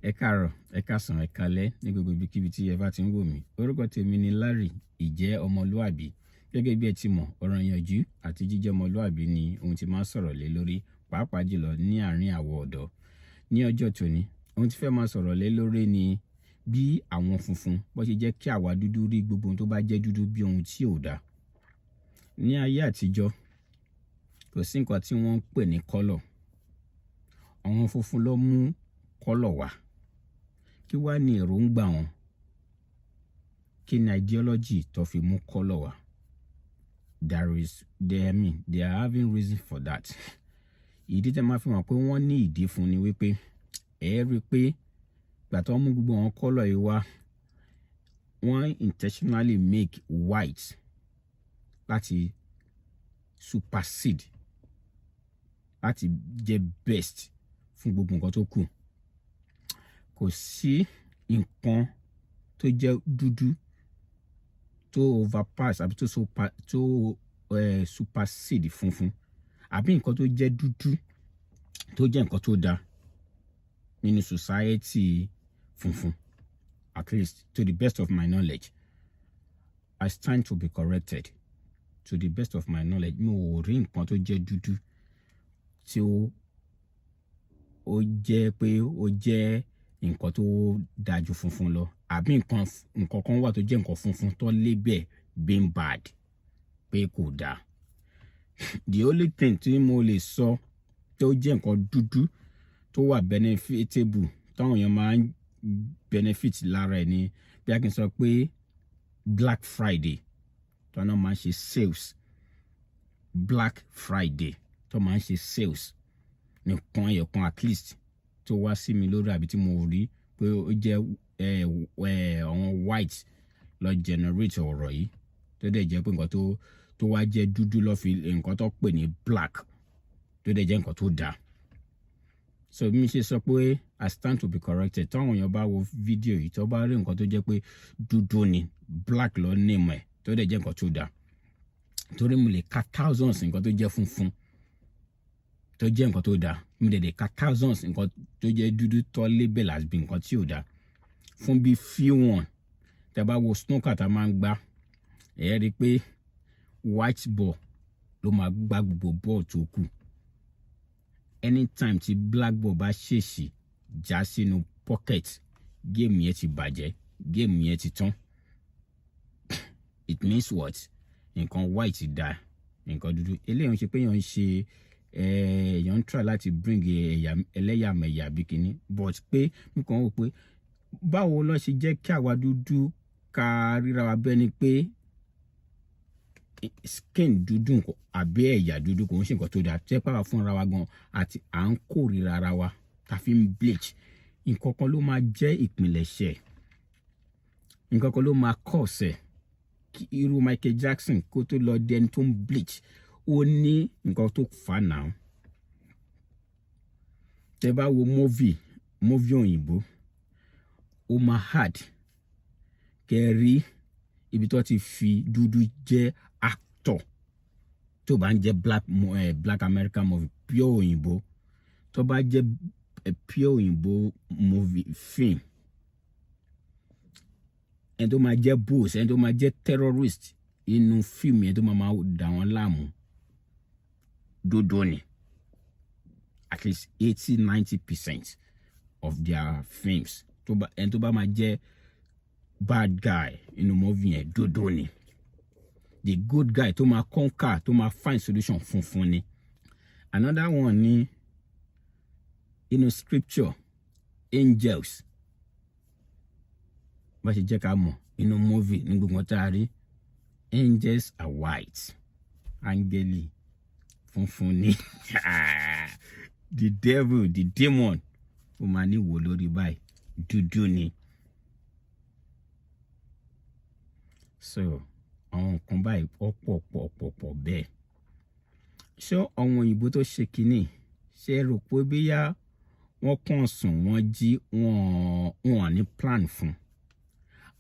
Ẹ káàárọ̀, ẹ káàsán, ẹ káalẹ́ ní gbogbo ibikíbi tí ẹ bá ti ń wò mí. Orúkọ tèmi ni Larry Ìjẹ́ Ọmọlúàbí. Gẹ́gẹ́ bí ẹ ti mọ̀, ọ̀rọ̀ ìyànjú àti jíjẹ́ ọmọlúàbí ni ohun tí máa ń sọ̀rọ̀ lé lórí, pàápàá jùlọ ní àárín àwọ̀ ọ̀dọ́. Ní ọjọ́ tòní, ohun tí fẹ́ máa sọ̀rọ̀ lé lórí ni bí àwọn funfun bó ṣe jẹ́ kí àwa dúdú rí gbogbo ohun tó bá jẹ́ dúdú bí ohun tí ò dáa. Ní ayé àtijọ́, kò sí nǹkan tí wọ́n ń pè ní colour. Àwọn funfun ló mú colour wá. Kí wá ní èròǹgbà wọn? Kí ni ideology tó fi mú colour wá? There is, they, I mean, they are having reason for that. Ìdí tí a máa fi mọ̀ pé wọ́n ní ìdí fún ni wípé ẹ rí i pé ìgbà tó mú gbogbo àwọn colour yìí wá, wọ́n intentionally make white láti supersede, láti jẹ́ best fún gbogbo nǹkan tó kù. Kò sí nǹkan tó jẹ́ dúdú tó overpass àbí tó supersede funfun, àbí nǹkan tó jẹ́ dúdú tó jẹ́ nǹkan tó dáa nínú society funfun. At least to the best of my knowledge. I stand to be corrected. To the best of my knowledge, mi ò rí nǹkan tó jẹ́ dúdú tí ó jẹ́ pé ó jẹ́ nǹkan tó dáa ju funfun lọ, àbí nǹkan kan wà tó jẹ́ nǹkan funfun tó label being bad, pé kò dáa. The only thing tí mo lè sọ tó jẹ́ nǹkan dúdú tó wà benefitable, táwọn èèyàn máa ń benefit lára ẹ̀, ni bí a kì í sọ pé Black Friday tó náà máa ń ṣe sales. Black Friday tó máa ń ṣe sales nìkan, ẹyọkan at least tó wá sí mi lórí àbí tí mo rí pé ó jẹ́ àwọn white lọ generate ọ̀rọ̀ yìí, tó dẹ̀ jẹ́ pé nǹkan tó wá jẹ́ dúdú lọ́ fi nǹkan tó pè ní black, tó dẹ̀ jẹ́ nǹkan tó dáa. So bí mi ṣe sọ pé I stand to be corrected, táwọn èèyàn bá wo fídíò yìí, tó bá rí nǹkan tó jẹ́ pé dúdú ni, black lọ name ẹ̀, tó dẹ̀ jẹ́ nǹkan tó dáa, torí mo lè ka thousands nǹkan tó jẹ́ funfun tó jẹ́ nǹkan tó dáa, mo lè ka thousands nǹkan tó jẹ́ dúdú tó label as bí nǹkan tí ò dáa. Fún bí few one, tẹ́ bá wo snooker tá a máa ń gbá, ẹ rí i pé white ball ló máa gbá gbogbo ball tó kù. Anytime tí black ball bá ṣèṣì já sínú pocket, game yẹn ti bàjẹ́, game yẹn ti tán. It means what? Nǹkan white da nǹkan dúdú. Eléyìí ń ṣe pé èèyàn ń ṣe, èèyàn ń try láti bring ẹ̀yà ẹlẹ́yàmẹ̀yà bí kìíní, but pé mo kàn wò pé báwo ló ṣe jẹ́ kí àwa dúdú ká ríra wa bẹ́ẹ̀ ni pé skin dúdú àbí ẹ̀yà dúdú kò ń ṣe nǹkan tó dáa, tẹ́ pàwọ́ fúnra wa gan àti à ń kórìíra ara wa tá fi ń bleach. Nǹkan kan ló máa jẹ́ ìpìlẹ̀ṣẹ̀, nǹkan kan ló máa cause ẹ̀. Kí irú Michael Jackson kó tó lọ di ẹni tó ń bleach, ó ní nǹkan tó fà á náà. Tẹ́ bá wo movie òyìnbó, ó máa hard kẹ́ rí ibi tó ti fi dúdú jẹ́ actor tó bá ń jẹ́ black American movie, pure òyìnbó, tó bá jẹ́ pure òyìnbó movie film, ẹni tó máa jẹ́ boss, ẹni tó máa jẹ́ terrorist inú fíìmù yẹn tó máa dà wọ́n láàmú, dúdú ni. At least 80-90% of their films, tó bá ẹni tó bá máa jẹ́ bad guy inú movie yẹn, dúdú ni. The good guy tó máa conquer, tó máa find solution, funfun ni. Another one ni inú scripture, angels, bá ṣe jẹ́ ká mọ̀ inú movie ní gbogbo tá a rí, angels are white, áńgẹ́lì funfun ni. The devil, the demon, ó máa ní wò lórí báyìí, dúdú ni. So àwọn nǹkan báyìí pọ̀ pọ̀ pọ̀ pọ̀ bẹ́ẹ̀. Ṣé àwọn òyìnbó tó ṣe kínní, ṣe rò pé bíyá wọ́n kàn sùn, wọ́n jí, wọ́n ní plan fún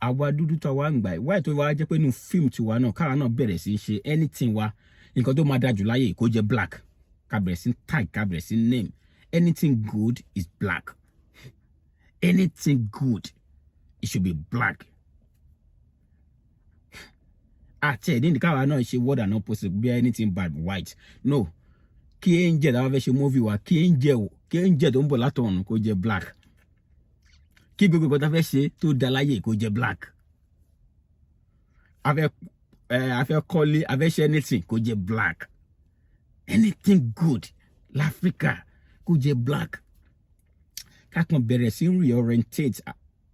àwa dúdú tó wá ń gbà wáyé, tó wá jẹ́ pé inú fíìmù tiwa náà, káwa náà bẹ̀rẹ̀ sí í ṣe anything wa, nǹkan tó máa dájú láyé kó jẹ́ black, ká bẹ̀rẹ̀ sí tag, ká bẹ̀rẹ̀ sí name anything good is black? Anything good, it should be black. Àti ẹ̀dín káwa náà ṣe word and opposite bí anything bad, white. No, kí angel àwọn fẹ́ ṣe movie wa, kí angel tó ń bọ̀ látọ̀run kó jẹ́ black, kí gbogbo nǹkan tó fẹ́ ṣe tó da láyè kó jẹ́ black. A fẹ́ kọ́lé, a fẹ́ ṣe anything, kó jẹ́ black. Anything good láfíríkà, kó jẹ́ black. Ká kàn bẹ̀rẹ̀ sí reorientate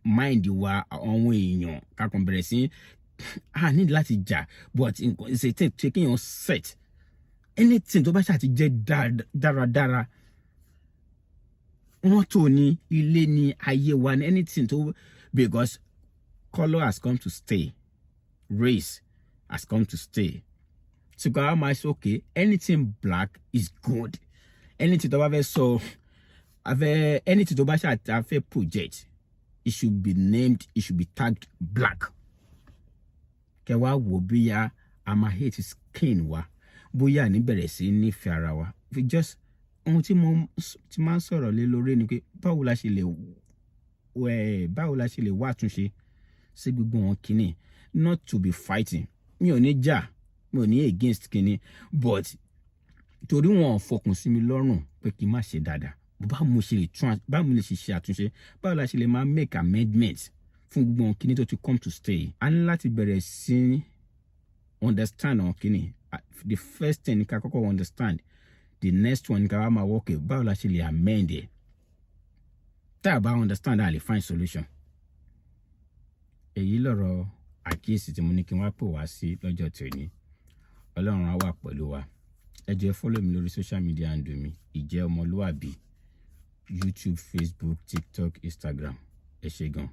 mind wa, àwọn èèyàn. Ká kàn bẹ̀rẹ̀ sí a ní láti jà, but nǹkan ṣe tẹ̀ kéèyàn set anything tó bá ṣáà ti jẹ́ dáradára, mọ́tò ní, ilé ní, ayé wa ní, anything tó, because colour has come to stay, race has come to stay. So ká máa ṣe, okay, anything black is good. Anything tó bá fẹ́ sọ, afẹ́ anything tó bá ṣáà a fẹ́ project, it should be named, it should be tagged black. Kẹ wá wò bóyá a máa hate skin wa, bóyá ní bẹ̀rẹ̀ sí nífẹ̀ẹ́ ara wa. We just, ohun tí mo ti máa ń sọ̀rọ̀ lé lórí ni pé báwo la ṣe lè wá àtúnṣe sí gbogbo wọn kínní, not to be fighting. Mi ò ní jà, mi ò ní against kínní, but torí wọn ò fọkùn sí mi lọ́rùn pé kí n má ṣe dáadáa. Báwo mo lè ṣe ṣe àtúnṣe? Báwo la ṣe lè máa make amendment fún gbogbo wọn kínní tó ti come to stay? A ní láti bẹ̀rẹ̀ sí understand àwọn kínní. The first thing ní ká kọ́kọ́ understand. The next one ní ká wá máa work ẹ̀, báwo la ṣe lè amend ẹ̀. Tá a bá understand, a lè find solution. Èyí lọ̀rọ̀ àkíyèsí tí mo ní kí n wá pè wá sí lọ́jọ́ tòní. Ọlọ́run á wà pẹ̀lú wa. Ẹ jọ̀ọ́, follow mi lórí social media handle mi, Ìjẹ́ Ọmọlúwàbí, YouTube, Facebook, TikTok, Instagram. Ẹ ṣé gan.